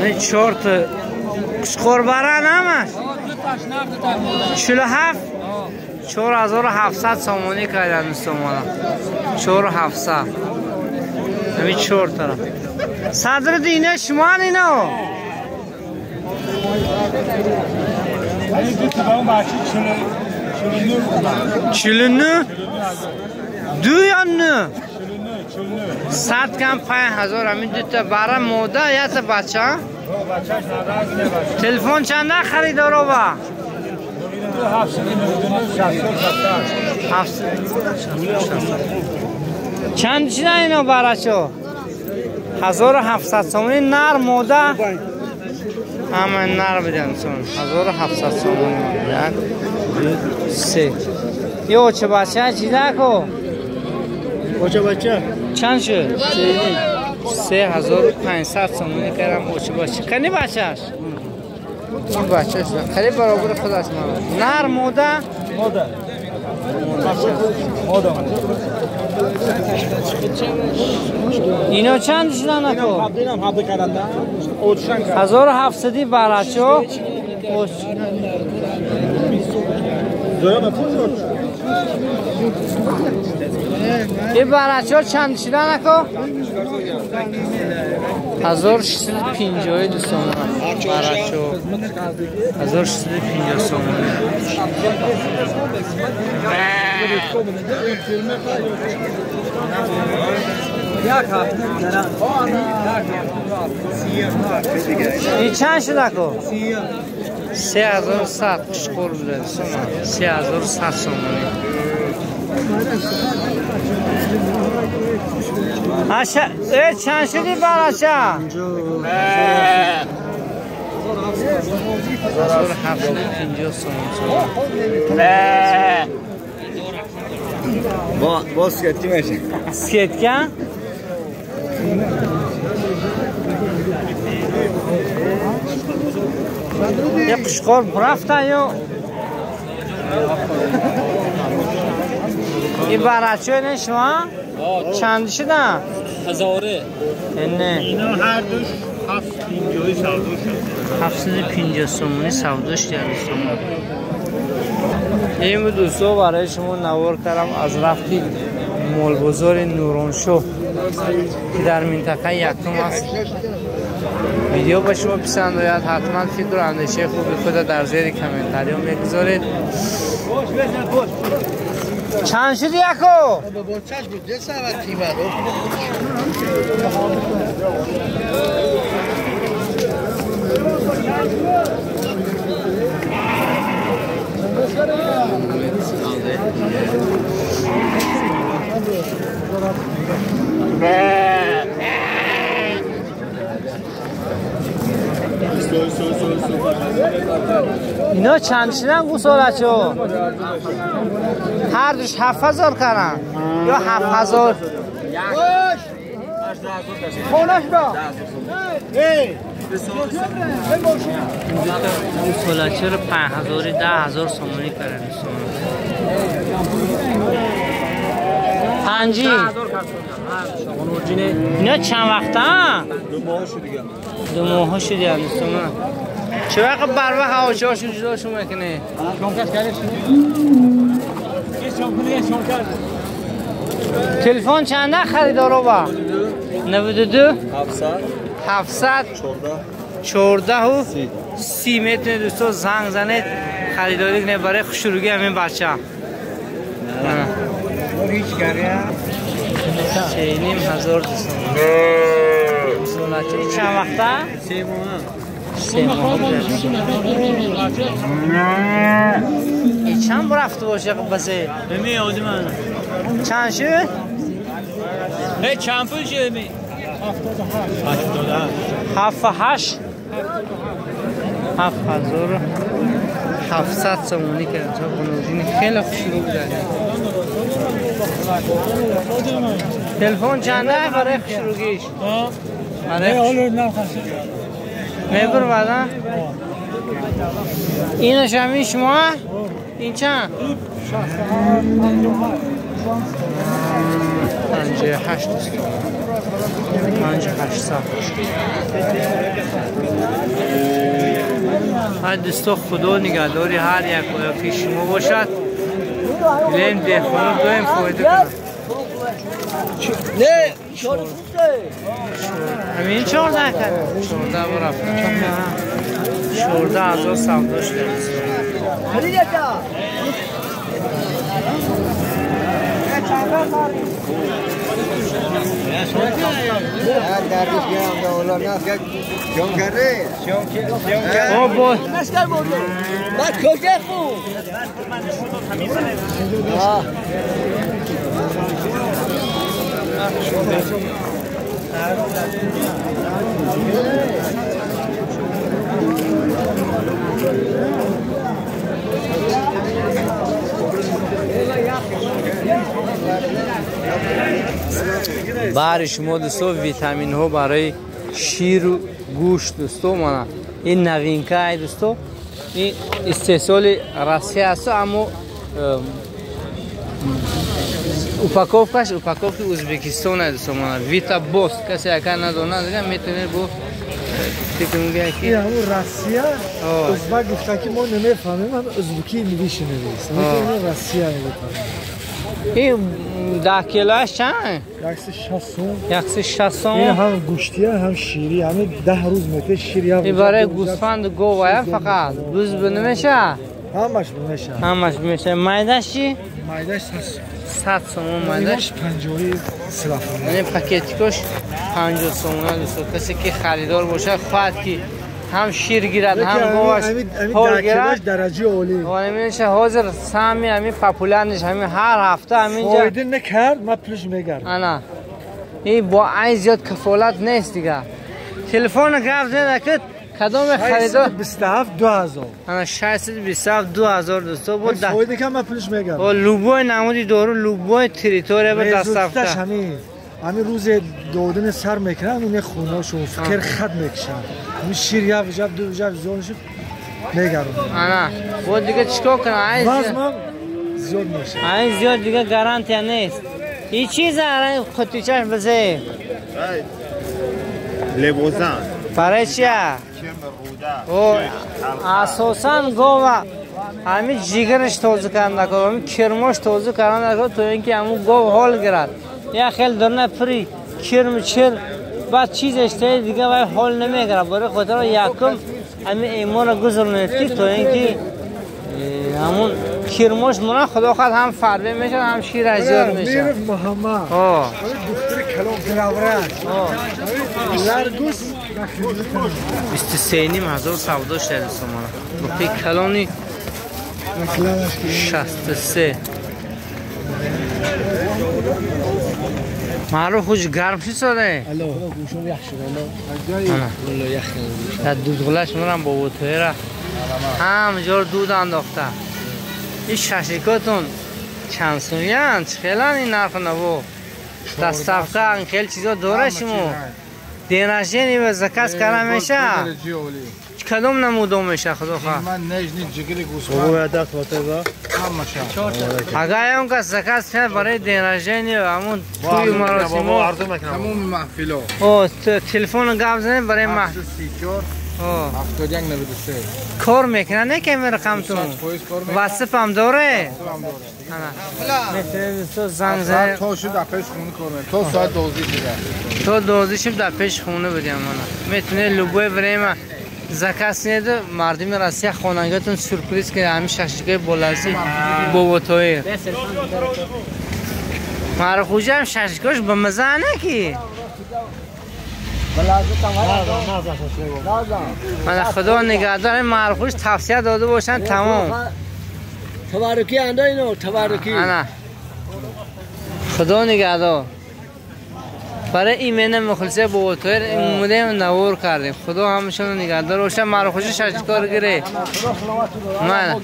Ҳамин чорта қушқорбара намаш? 47? 4700 сомонӣ кардан дӯстонмона. 4700. Ҳамин чор тараф. Садри дина шумоан ино? 49? Ду ё нӯ? 100 кам 5000 ҳамин дута бара мода ята бача? Телефон чанда харидорова? 7 чанд шуда ино барачо? 1700 сомонӣ нар мода? Ҳама нар бидем сон. 1700 сомонӣ. 1 2 3. Ё ча бача чида ко? Оча бача чанд шуд? 3500 сомонӣ кардам оча бача. Кани бачаш? Ин бачаш қариб баробари худаш нар мода? Мода. Мода. Ино чанд шудан ако? 1700 барачо. Ин барачо чанд шудан ако? 1650 дӯстона. Барачо 1650 сомонӣ. Ин чанд шуд ако? 3100 қушқор буда дӯстона. 3100 сомонӣ. Аша, чанд шуди барача? 1750 сомон. Боз скетки меша. Скетка? Я қушқор рафта ё? Ин барачо не шумо? Чанд шуда? Ҳазоре. Не. Ино ҳар душ 750 савдо шуд. 750 сомонӣ савдо шуд дӯстон. Ин буд дӯсто барои шумо навор кардам аз рафти молбозори Нуроншоҳ ки дар минтақаи якум аст. Видео ба шумо писанд ояд, ҳатман фикру андешаи хуби худро дар зери комментариҳо мегузоред. Чанд шуди яко? اینا چند شدن گوسالچو؟ هر دوش 7000 کردن یا 7000؟ خونش با گوسالچه رو 5000 10000 سومانی کردن. پنجی اینا چند وقته؟ 2 ماه شد دیگه. 2 ماه شد دیگه دوستان. چه وقت بر وقت هواشون جداشون میکنه؟ تلفن چنده خریدارو با؟ 92 700 14 و 30 میتونه دوستا زنگ زنید خریداری کنه برای خوشروگی همین بچه. 3,500 دوستان. چند وقته؟ 3 ماه. 3 ماه. چند رفته باشه بسه؟ چند شد؟ چند پول شد؟ 7 و 8 7700 سومونی که خیلی خوشرو بودن. تلفن چنده برای خوشروگیش؟ میبر بعدا؟ اینش همین شما؟ این چند؟ 58 5800. دوستا خدا نگهداری هر یک که شما باشد. لیم دهخانو دویم فایده کنم. نه همین 14 کرد 14 بار رفت 14,000 سودا شده. برای شما دوستو ویتامین ها برای شیر و گوشت دوستو مانا این نوینکه دوستو این استحصال روسیه است اما упаковкаш упаковки узбекистон аст мана вита бос касе агар надонад дига метавонед бо фикр мегӯяд ки ин ҳамун Россия узбек гуфта ки мо намефаҳмем ҳам узбекӣ милиши навист Россия мегӯфаҳмем. Ин 10 килоаш чанд? 160 сом. 160 сом. Ин ҳам гӯштия ҳам ширӣ ҳамин 10 рӯз мете шир як. Ин барои гӯсфанду гов ая фақат буз намеша? Ҳамаш меша. Ҳамаш меша. Майдаш чӣ? Майдаш 100 сом. 100 сомон майдаш 50 силафон. Яъне пакетикош 50 сомона дӯсто. Касе ки харидор бошад хоҳад ки ҳам шир гирад ҳам говаш ҳол гирад дараҷаи олӣ. Меша ҳозир сами ҳамин популярниш ҳамин ҳар ҳафта ҳаминҷа фоида накард ман пулш мегардам. Ана ин бо айн зиёд кафолат нест дига. Телефон гап зада ки кадоме харидор 27 2000. Ана 627 2000 дӯсто бо фоида кам ман пулш мегардам. Бо любой намуди дору любой территория ба доставка. Ҳамин рӯзе додани сар мекунам ин хонашон фикр хат мекашам. Ҳамин шир як вижаб ду вижаб зиёд шуд мегардам. Ана бо дига чикор кунам? Айн вазмам зиёд мешавад. Айн зиёд дига гарантия нест. Ин чиз ара қутичаш бизе. Лебозан. Барои чия? О асосан гова ҳамин ҷигараш тоза кардан накор, ҳамин кирмош тоза кардан накор то ин ки ҳамун гов ҳол гирад. Я хел дурна пури кирм чир баъд чизеш таи дига вай ҳол намегирад. Барои хотира якум ҳамин эмора гузаронед ки то ин ки ҳамун кирмош мона худо хоҳад ҳам фарбе мешавад ҳам шираш зиёд мешавад. Миров Муҳаммад духтари калон главврач ларгус 23 500 савдо шуда сомона. Буқи калони 63. Маъруф хуш гарм шуд соде? Дар дудғулаш мурам боботоера ҳам ҷор дуд андохта. Ин шашликотон чанд сумиянд? Чӣ хелан ин нарху наво? Доставка ин хел чизо дора шумо? День рождения ва заказ карда меша? Кадом намудо меша худо хоҳад? Агар ягон кас заказ кунад барои день рождения ҳамун тӯю маросимо телефону гап занед барои маҳфил кор мекунад не ки ҳамин рақамтон ватсапам доре? Занг занед то соат 12 шуда то 12 шуд дар пеши хона будем. Метавонед любое время заказ кунед мардуми Россия хонагиатон сюрприз кунед ҳамин шашликои болазӣ боботоир. Маъруфхӯҷаам шашликош ба маза не ки? Мана худо нигаҳдор ин маъруфхӯҷ тавсия дода бошанд тамом. Табаррукӣ анда ино табаррукӣ. Ана худо нигаҳдор. Барои имена мухлиса боботоир омадем навор кардем. Худо ҳамашонро нигаҳдор бошад. Маъруфхӯҷа шашликор гире. Мана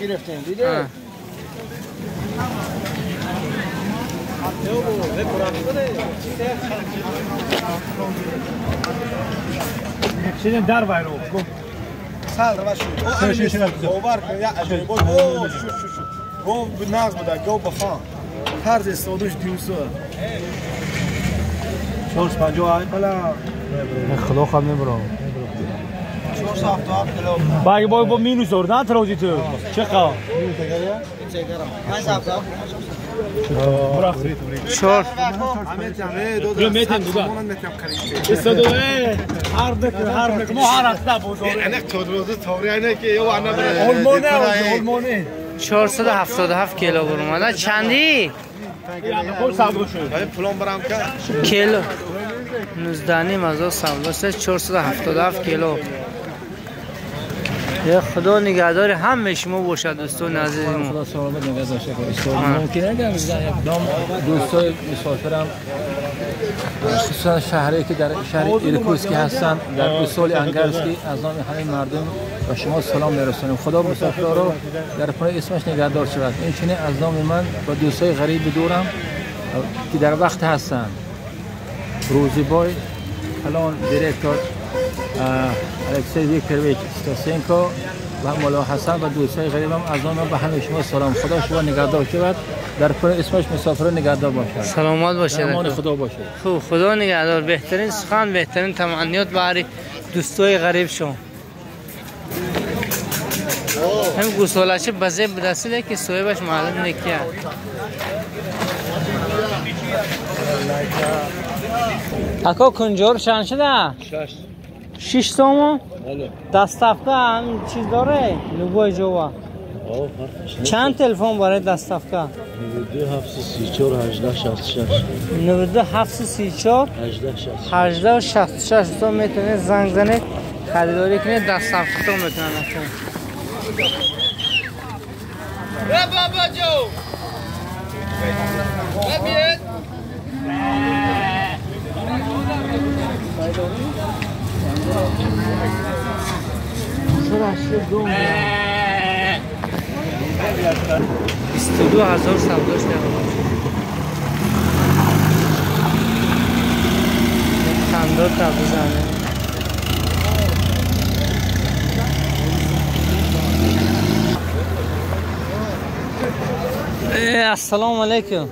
дар вайро гов нағз буда гов бахон тарзи истифодаш 200 450 худо хаб мебурам. باقي با با مینوس آوردن ترازی تو چقدر؟ 4 477 کیلو برم چندی؟ کیلو 19.5 سودا 477 کیلو. یا خدا نگهدار همه شما باشد دوستان عزیز ما. خدا سلامت نگه داشته باشه. ممکنه اگر نام دوستای مسافرم خصوصا شهری که در شهر ایرکوسکی هستن در اصول انگرسکی از نام همه مردم و شما سلام میرسونیم. خدا مسافرها رو در پناه اسمش نگهدار شود. این چنین از نام من و دوستای غریب دورم که در وقت هستن روزی بای فلان دیرکتور الکسی ویکتورویچ ستاسنکو و مولا حسن و دوستای غریبم از آن به همه شما سلام. خدا شما نگهدار شود در پناه اسمش مسافر نگهدار باشد. سلامت باشید. امان خدا باشد. خوب خدا نگهدار. بهترین سخن بهترین تمنیات برای دوستای غریب شما. هم گوساله‌چه بزه بدسته که صاحبش معلوم نکیه. اکا کنجور چند شده؟ 6 تومن؟ دستافکا هم چیز داره؟ لوگوی جوا. چند تلفن برای دستافکا؟ 92 734 18 66 92 734 18 66 تو میتونه زنگ زنید خریداری کنید دستافکا تو میتونن. بابا جو ببین بیست و 22,000 سوداش در خندار تا بزنه. السلام علیکم.